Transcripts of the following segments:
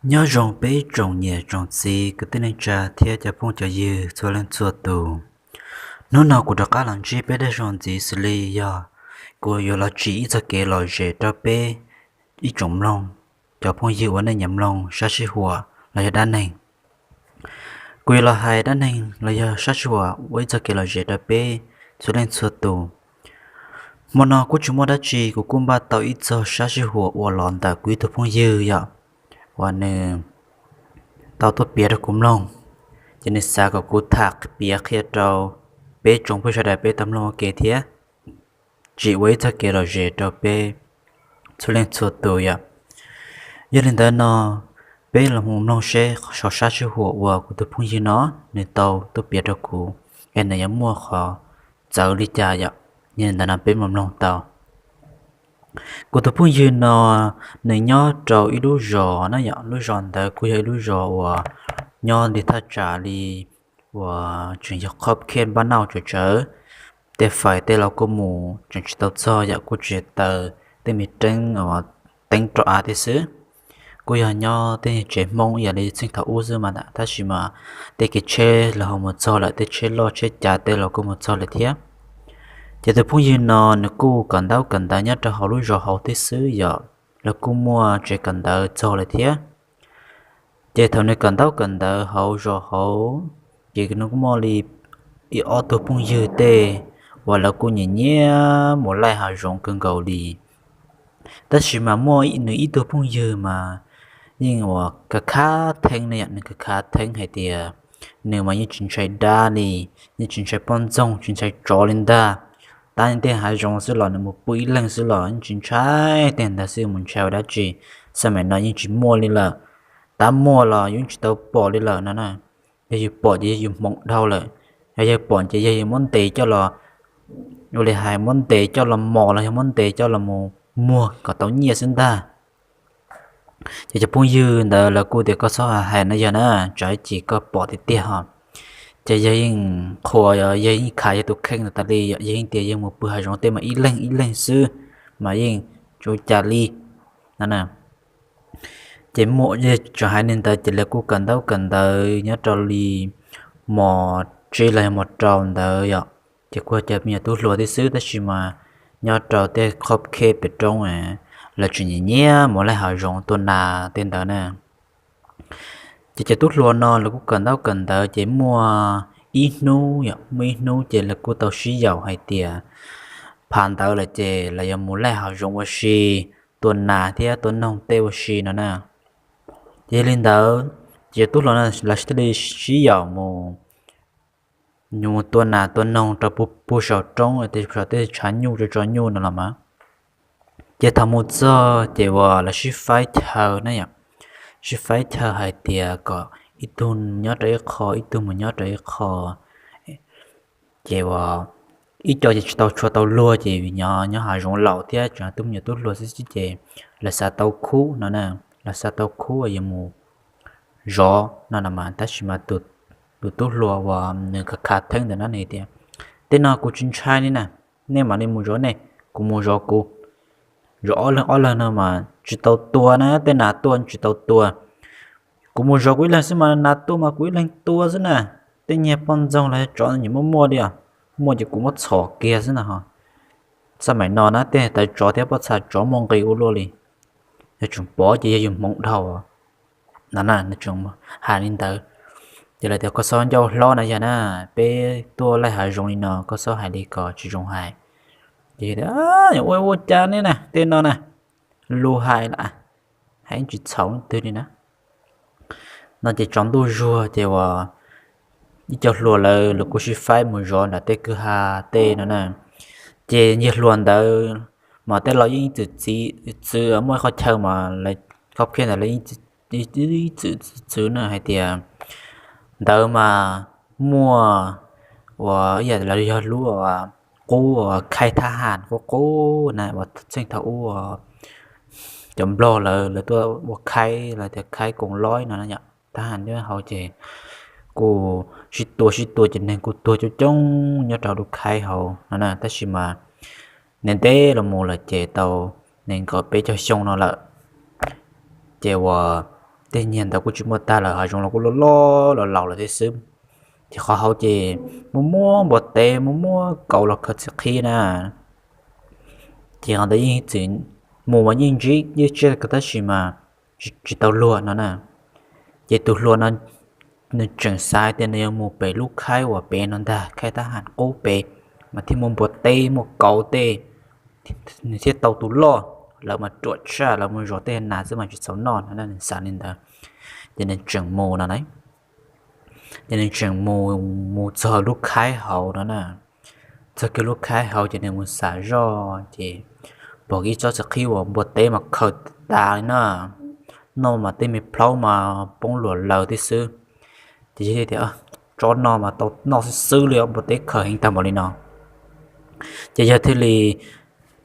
Nyob zoo peb tsoom niam tsoom txiv kwv tij neej tsa thiab cov phooj cov ywg txhua leej txhua tus. Hnub no kuv rov qab los ntsib peb dua ib zaug ntxiv xws li yog kuv yuav los tsim ib txoj kev lom zem rau peb ib tsoom mloog, cov phooj ywg uas nej nyiam mloog sab sij huam los yog dab neeg. Kuv yuav los hais dab neeg los yog sab sij huam ua ib txoj kev lom zem rau peb txhua leej txhua tus. Hmo no kuj tsis muaj dab tsi, kuv kuj npaj tau ib txog sab sij huam uas los ntawm kuv ib tug phooj ywg yom, uas nws tau tuaj piav rau kuv mloog, ces nws xav kom kuv tham piav qhia rau peb tsoom phooj ywg sawv daws peb tau mloog ua ke thiab, tsim ua ib txoj kev lom zem rau peb txhua leej txhua tus yom. Yog li ntawd no, peb los mus mloog seb sab sij huam uas kuv tus phooj ywg no nws tau tuaj piav rau kuv, es nws yuav muaj qhov txawv li cas yom. Yog li ntawd no peb mus mloog tau. Kuv tus phooj ywg no nws nyob rau ib lub zos na yom, lub zos ntawd kuj yog ib lub zos uas nyob nti thaj tsam li uas tseem yog qhov khej npaj nauj tsawv tsawv, tej fais tej los kuj mus tseem tsis tau txog yom, kuj tseem taws tej me teeb, teeb rau av tej xwb. Kuj yog nyob tej tsev Hmoob ib yam li txheej thaum ub xwb mas, tab sis mas tej kev tsheb los ho mus txog lawm, tej tsheb loj tsheb cav tej los kuj mus txog lawm thiab. Ces tus phooj ywg no nws kuj kawm ntaub kawm ntawv nyob rau hauv lub zos hauv thiab xwb yom, los kuj muaj tsev kawm ntawv txog lawm thiab. Ces thaum nws kawm ntaub kawm ntawv hauv zos hauv, ces nws kuj muaj li ib ob tug phooj ywg tej uas lawv kuj nyiam nyiam mus laij hav zoov kawg nkaus li. Tab sis mas muaj nws ib tug phooj ywg mas yeej uas khav khav theeb ne yom, nws khav khav theeb hais tias nws mas yeej tsis ntshai dab li, yeej tsis ntshai poj ntxoog, tsis ntshai tsov li ntag. Tab tej hav zoov xwb los nws mus pw ib leeg xwb los yeej tsis ntshai tej ntawd xwb, mus ntshai ua dab tsi, xab maim no yeej tsis muaj li lawm. Tab muaj los yus tsis tau pom li lawm no na. Yog yus pom ces yog yus hmoov dhau lawm, yog yog pom ces yog yus muab ntes coj los, ua li hais muab ntes coj los mos los yog muab ntes coj los mus muag kom tau nyiaj xwb ntag. Ces cov phooj ywg ntawd lawv kuj tias koj txhob hais no yog na, tsam ib chim koj pom tiag tiag ho. Ces yog yeej qhuas, yog yeej khav yog tus kheej ntawd tas li, yog yeej tias yog mus pw hav zoov tej mas ib leeg ib leeg xwb, mas yeej tsis ua cas li no na. Ces muaj tseem hais li ntawd ces lawv kuj kawm ntaub kawm ntawv nyob rau li mos tsib los yog mos rau ntawd yom, ces kuj cov me nyuam tub hluas thiab xwb, tab sis mas nyob rau tej qhov khej pem roob, lawv tseem nyiam nyiam mus laij hav zoov tua nas tej ntawd na. Ces cov tub hluas no lawv kuj kawm ntaub kawm ntawv ces muaj ib hnub yom, muaj ib hnub ces lawv kuj tau sib yaum hais tias phav ntawd lawm ces lawv yuav mus laij hav zoov ua si, tua nas thiab tua noog tej ua si no na. Ces yog li ntawd, ces cov tub hluas no lawv thiaj li sib yaum mus, mus tua nas tua noog rau puag saum roob, tej saum tej tshav nyuj tso tso nyuj no los mas. Ces thaum mus txog ces uas lawv sib faib chaw na yom, sib faib chaw hais tias kom ib tug nyob rau ib qho, ib tug mus nyob rau ib qho. Ces uas ib co ces tsis tau tshua tau luag ces nyob nyob hav zoov laus thiab tseem tub me nyuam tub hluas xwb xwb ces lawv xav tau khub no na, lawv xav tau khub yuav mus zov no na mas, tab sis mas tus tub hluas uas nws khav khav theeb ntawd na nws tias, tej no kuv tsis ntshai li na, nej mam li mus zov nej, kuv mus zov kuv. Zov ob leeg ob leeg no mas tsis tau tua na, tej nas tuaj tsis tau tua. Kuv mus zov kuv ib leeg xwb mas nas tuaj mas kuv ib leeg tua xwb na. Tej nyiag poj ntxoog los tsov nyiam muaj muaj li os, muaj ces kuv muab txhom kiag xwb na ho. Xab maim no na tej tawv tsov thiab pob txha tsov muaj nqis ua luaj li. Yog tseem pom ces yog yus hmoov dhau no na, nws tseem hais li ntawd. Ces lawv tias koj txhob ncauj hlob na yog na, peb tuaj laij hav zoov li no koj txhob hais li ko tsis zoo hais. Ces ua ua cas ne na tej no na, lus hais lawm, hais tsis txhaum leej twg li na. No ces tsaus ntuj zuag ces uas ib co hluas lawv lawv kuj sib faib mus zov nram tej kwj ha tej no na. Ces yawg hluas ntawd mas tej laus yeej txwv txwv, muaj ib qhov chaw mas lawv khob khej ntawd lawv txwv txwv na hais tias ntawd mas muaj uas ib yam li yog lub qub uas khaib thab ham qub qub na, uas txheej thaum ub cov nplog lawv lawv tuaj ua khaib, lawv tias khaib koom loib no, thab ham nyob hauv ces kuj sib tua sib tua ces neeg kuj tuag coob coob nyob rau lub khaib hauv no na, tab sis mas ntev ntev los mus lawm ces tau nees nkaum peb caug xyoo no lawm. Ces uas tej nyiag ntawd kuj tsis muaj tag lawm, hav zoov los kuj loj loj los laus lawm thiab xwb. Ces qhov hauv ces muaj muab npua teb, muaj muab kauv los khaws txiv qhib na. Ces qhov ntawd yeej txwm mus mas yeej ntsib yeej tsiaj kawg tab sis mas tsis tau luag no na. Ces tus hluas no nws tseem xav tias nws yuav mus pem lub khaib uas pem no ntag, khaib tab ham qub pem mas thiaj muaj npua teb muaj kauv tej, nws thiaj tau tus loj. Lawv mas ruam tshaj, lawv mus zov tej nas xwb mas tsis txaus noj no na, nws xav li ntawd. Ces nws tseem mus no na, ces nws tseem mus, mus txog lub khaib hauv no na. Txog kiag lub khaib hauv ces nws mus xam zoj ces pom ib tsob txiv qhib uas npua teb mas khaws tas li na, noj mas tej me plhaub mas poob luam laws tib xwb. Ces yawg thiaj tias, tsob no mas tau noj xwb xwb li, npua teb khaws heev tag npaum li no. Ces yawg thiaj li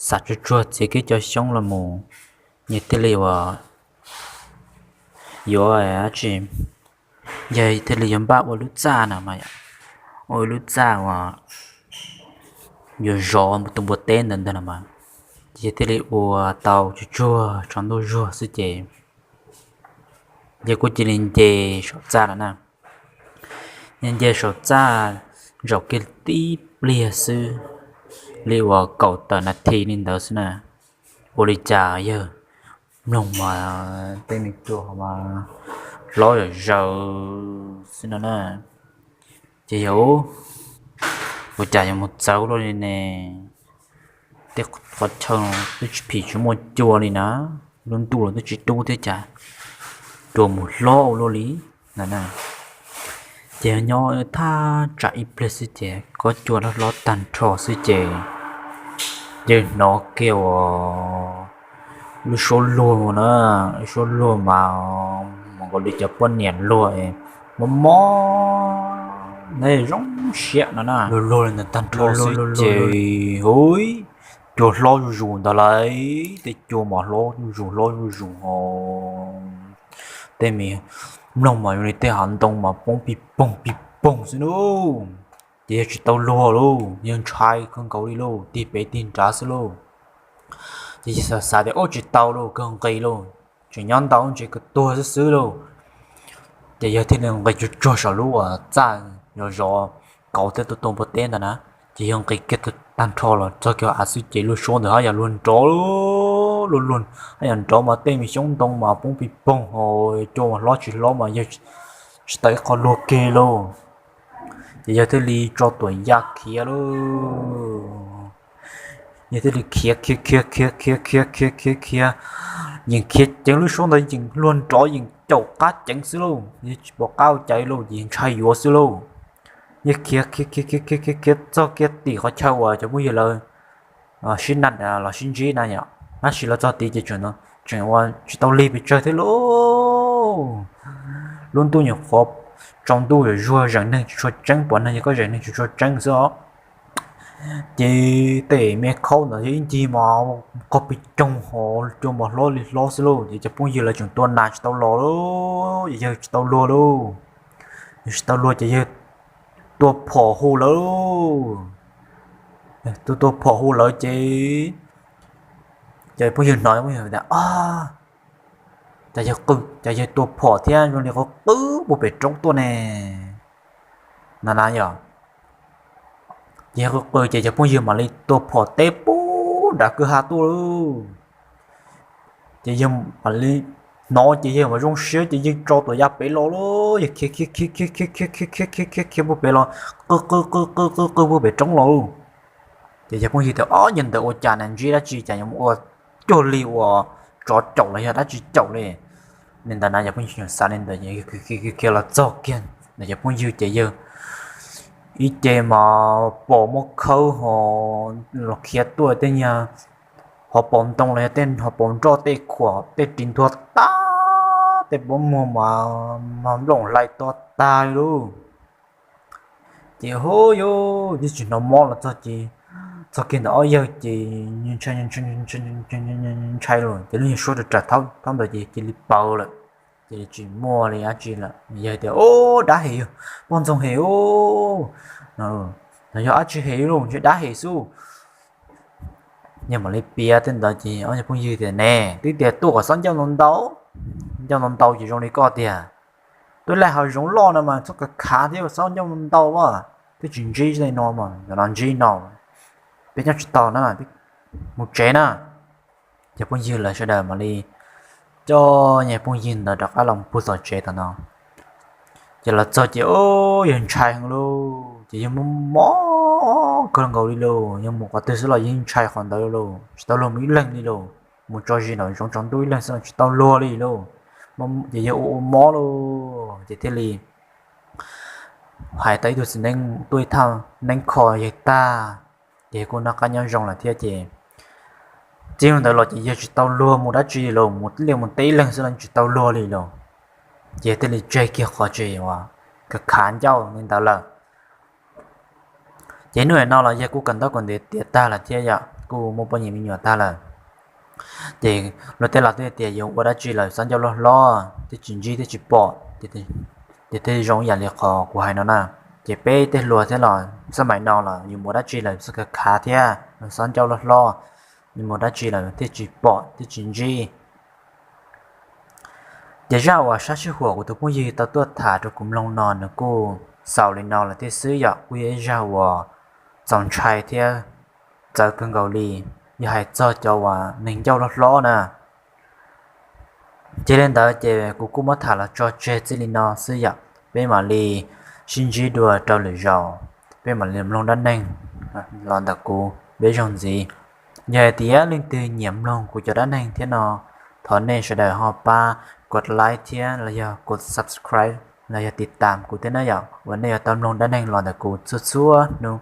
xav tsuag tsuag txiav kiag cov xyoob los mus, yawg thiaj li ua, yuav dab tsi, yawg thiaj li yuav npaj ua lub txaj no mas, ua lub txaj uas yuav zov tus npua teb ntawd ntag no mas. Ces yawg thiaj li ua tau tsuag tsuag tsaus ntuj zuag xwb ces yawg kuj cia li nce saum txaj lawm na. Nce saum txaj, zaum kiag tib pliag xwb, li uas kaum tawm nas this li ntawd xwb na, ua li cas yawg mloog mas tej me cua mas hlob zom zaws xwb no na. Ces yawg, ua cas yuav mus txawv luaj li ne, tej qhov chaw twb tsis phim tsis muaj cua li na, lub ntuj los twb tsis dub thiab cas cua mus hlob ua luaj li no na. Ces nyob thaj tsam ib pliag xwb ces kob cua hlob hlob tag nrho xwb ces yawg hnov kiag uas lub suab luag na, lub suab luag mas mus nkaus li cov poj niam luag mob mob, zoo siab no na, luag luag li ntawd tag nrho xwb ces hu, cua hlob zuj zus ntawd lauj, tej cua mas hlob zuj zus hlob zuj zus ho, tej me mloog mas zoo li tej hav ntoo mas poob pij poog pij poog xwb lauj. Ces yawg tsis tau luag lauj, yawg ntshai kawg nkaus li lauj, tig pem tig nrad xwb lauj. Ces yawg xav xav tias ub tsis tau lauj, kawg nqis lauj, tseem nyob ntau ntses kawg tuag xwb xwb lauj. Ces yawg thiaj li nqis tsuag tsuag saum lub uas txaj zov zov kauv thiab tua tua npua teb ntawd na. Ces yawg nqis kiag tag nrho los txog kiag av xwb ces lub suab ntawd haj yam luag nrov, luag luag, haj yam nrov mas tej me xyoob ntoo mas poob pij poog ho, cua mas hlob tsis hlob mas yawg tsis tau ib qho luag kiag lauj. Ces yawg thiaj li tso tuam ya khiav lauj. Yawg thiaj li khiav khiav khiav khiav khiav khiav khiav khiav khiav, yeej khiav ceev, lub suab ntawd yeej luag nrov yeej caum qab ceev xwb lauj, yawg tsis pom qab ua cas li lauj, ces ntshai yuav xwb lauj. Yawg khiav khiav khiav khiav khiav khiav khiav txog kiag tim qhov chaw uas cov phooj ywg lawv sib naj los sib ntsib na yom, tab sis los txog tid ces tseem ua tsis tau lig pes tsawg thiab lauj. Lub ntuj nyuam qhuav tsaus ntuj yuav zuag, zeem neeg tsis tshua tseeb, pom neeg yog koj zeem neeg tsis tshua tseeb xwb os. Ces tej me khaub ntawd yog ib ncig mas qaug pes coog ho, cua mas hlob li hlob xwb lauj. Ces cov phooj ywg lawv tseem tua nas tsis tau los lauj, ces yawg tsis tau luag lauj. Yawg tsis tau luag ces yawg tua phom hu lawv, tua tua phom hu lawv ces, ces phooj ywg hnov phooj ywg tias, cas yawg qw, cas yawg tua phom thiab zoo li qw qw puag pem roob tuaj ne, na na yom. Ces yawg qw qw ces cov phooj ywg mam li tua phom teb puag nram kwj ha tuaj lauj. Ces yawg mam li hnov ces yawg mam zoo siab ces yawg tso tuam ya pem los lauj, yawg khiav khiav khiav khiav khiav khiav khiav khiav khiav khiav puag pem los, qw qw qw qw qw qw puag pem roob los lauj. Ces cov phooj ywg tias, ob yawg ntawd ua cas na, ntsib dab tsi cas yuav ua cuag li uas tsov caum los yog dab tsi caum li. Li ntawd na cov phooj ywg xav li ntawd, khiav los txog kiag ntawm cov phooj ywg ces yawg ib ce mas pom muaj khawb ho los khiav tuaj tej nyuag hauv paus ntoo los yog tej hauv paus nroj, tej khuam tej ris ntuag tag, tej pob muag mas nplooj hlais to tag li lauj. Ces hu yuav tsis hnov mob los txog ces, txog kiag ntawm ob yawg ces ntshai, ntshai los ces lub nyuag suab rawm rawm thaub ntawd ces cia li paws lawm, ces tsis muaj li dab tsi lawm. Yawg tias, ub, dab hem yawg, poj ntxoog hem ub, no yog dab tsi hem lauj, ntshe dab hem xwb. Yawg mam li piav tej ntawd ces ob yawg phooj ywg tias, ne, twb tias tuaj kom xob ncauj ntau ntau, ncauj ntau ntau ces zoo li koj tiag. Twb laij hav zoov loj no mas txhob khav khav thiab, txhob ncauj ntau ntau, twb tsis ntsib li no mas, no ntsib no, peb nyob tsis tau na, mus tsev na. Ces phooj ywg lawv sawv daws mam li coj nyuag phooj ywg ntawd rov qab los pug tom tsev tom no. Ces los txog ces yawg ntshai heev lauj, ces yawg mob mob kawg nkaus li lauj, yawg mus qhov twg xwb los yawg ntshai qhov ntawd lauj, tsis tau luag mus ib leeg li lauj, mus tso zis nraum zoov tsaus ntuj ib leeg xwb los tsis tau luag li lauj. Ces yawg ua ua mob lauj, ces thiaj li hais tau ib tug txiv neeb tuaj ib thaj neeb kho yawg tag, ces yawg kuj noj qab nyob zoo lawm thiab ces txij hnub ntawd los ces yawg tsis tau luag mus dab tsi li lauj, mus liaj mus teb ib leeg xwb los tsis tau luag li lauj. Ces yawg thiaj li tseg kiag qhov tseem uas khav khav ncauj li ntawd lawm. Ces hnub no los yawg kuj kawm ntaub kawm ntawv tiav tag lawm thiab yom, kuj muaj poj niam me nyuam tag lawm. Ces luag tej los twb tias yuav ua dab tsi lawm xob ncauj loj hlob thiaj tsis ntsib thiaj tsis pom, ces thiaj zoo ib yam li qhov kuv hais no na. Ces peb tej hluas thiab los xab maim no los yus mus dab tsi lawm xob khav khav thiab xob ncauj loj hlob, yus mus dab tsi lawm thiaj tsis pom thiaj tsis ntsib. Ces zaj uas sab sij huam kuv tus phooj ywg tau tuaj tham rau kuv mloog no nws kuj xaus li no lawm thiab xwb yom, kuj yog ib zaj uas txaus ntshai thiab txawv kawg nkaus li, yog hais txog cov uas neeg ncauj loj hlob na. Ces li ntawd ces kuv kuj muab tham los tso tseg txij li no xwb yom, peb mam li sib ntsib dua rau lwm zaus, peb mam li mloog dab neeg los ntawm kuv, peb zoo ntxiv. Yog hais tias leej twg nyiam mloog kuv cov dab neeg thiab no, thov nej sawv daws ho pab kos like thiab los yog kos subscribe los yog tiv tam kuv thiab na yom, uas nej yuav tau mloog dab neeg los ntawm kuv txhua txhua hnub.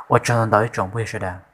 Ua tsaug ntau ntau ib tsoom phooj ywg sawv daws.